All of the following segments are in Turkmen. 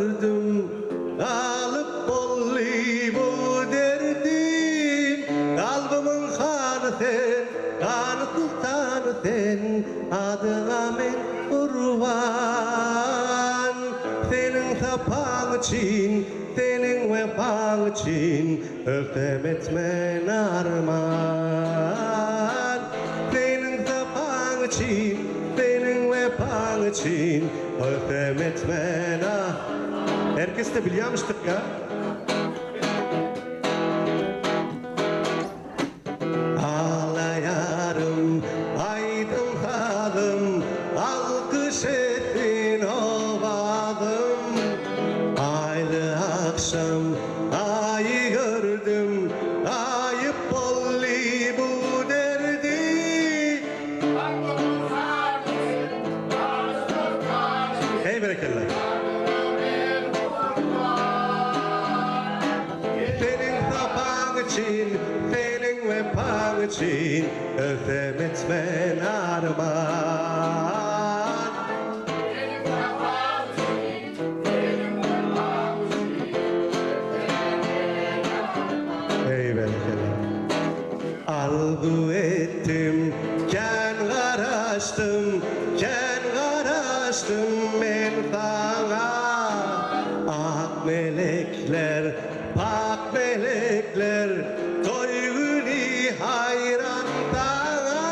gördüm, Galyp boldy bu derdim. Kalbymyň hany sen, Hany sultany sen, Adyňa men gurban. Seniň sapaň üçin, Seniň wepaň üçin, Ölsem etmen arman. Seniň sapaň üçin, Seniň wepaň üçin, Ölsem etmen a. Herkes-de bilýämişdik ýa. Aglaýaryn aýdym-sazym, Alkyş etsin owazym. Aýly agşam Aýy gördüm, Gaýyp boldy bu derdi. Heý berekella. Seniň sapaň üçin, seniň wepaň üçin Ölsem etmen arman. Seniň sapaň üçin, seniň wepaň üçin Ölsem etmen arman. Heý berekella. Arzuw etdim, kän garaşdym, kän garaşdym men saňa. Ak melekler, pak melekler, toý güni haýran saňa.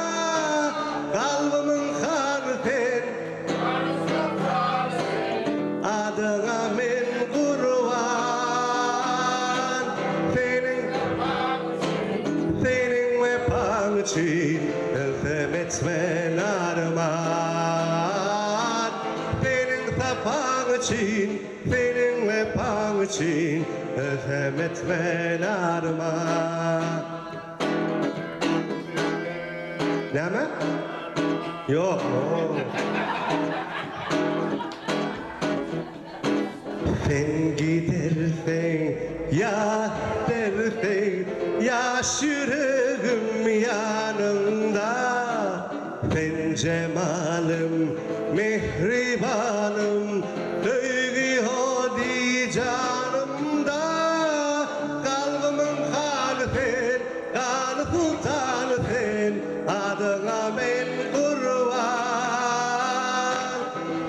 Kalbymyň hany sen, Adyňa men gurban. Seniň Seniň wepaň üçin ölsem etmen arman. Seniň sapaň üçin, seniň wepaň üçin ölsem etmen arman. Näme? Ýok. Sen giderseň, ýat derseň, Ýaş ýüregim ýanyňda. Sen jemalym, mähribanym, Söýgi ody janymda. Kalbymyň hany sen, Gany sultany sen, Adyňa men gurban.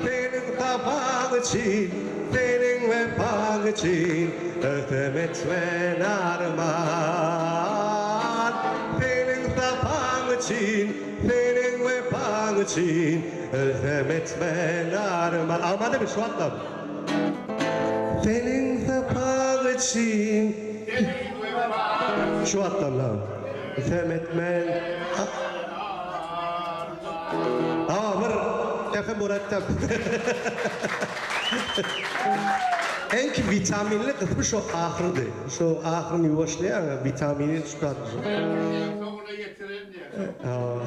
Seniň sapaň üçin, seniň wepaň üçin, Ölsem etmen arman. Seniň sapaň üçin, seniň wepaň üçin, Ölsem etmen arman. Alma demi şu wagtlam. Seniň sapaň üçin. Şu wagtlam. Ölsem etmen. Hawa bir kefe murattab. Enki witaminli gysmy şo ahyrdy. Şo ahyryny ýuwaşlaýaň witamini şu Soňuna ýetiren diýýär. Hawa.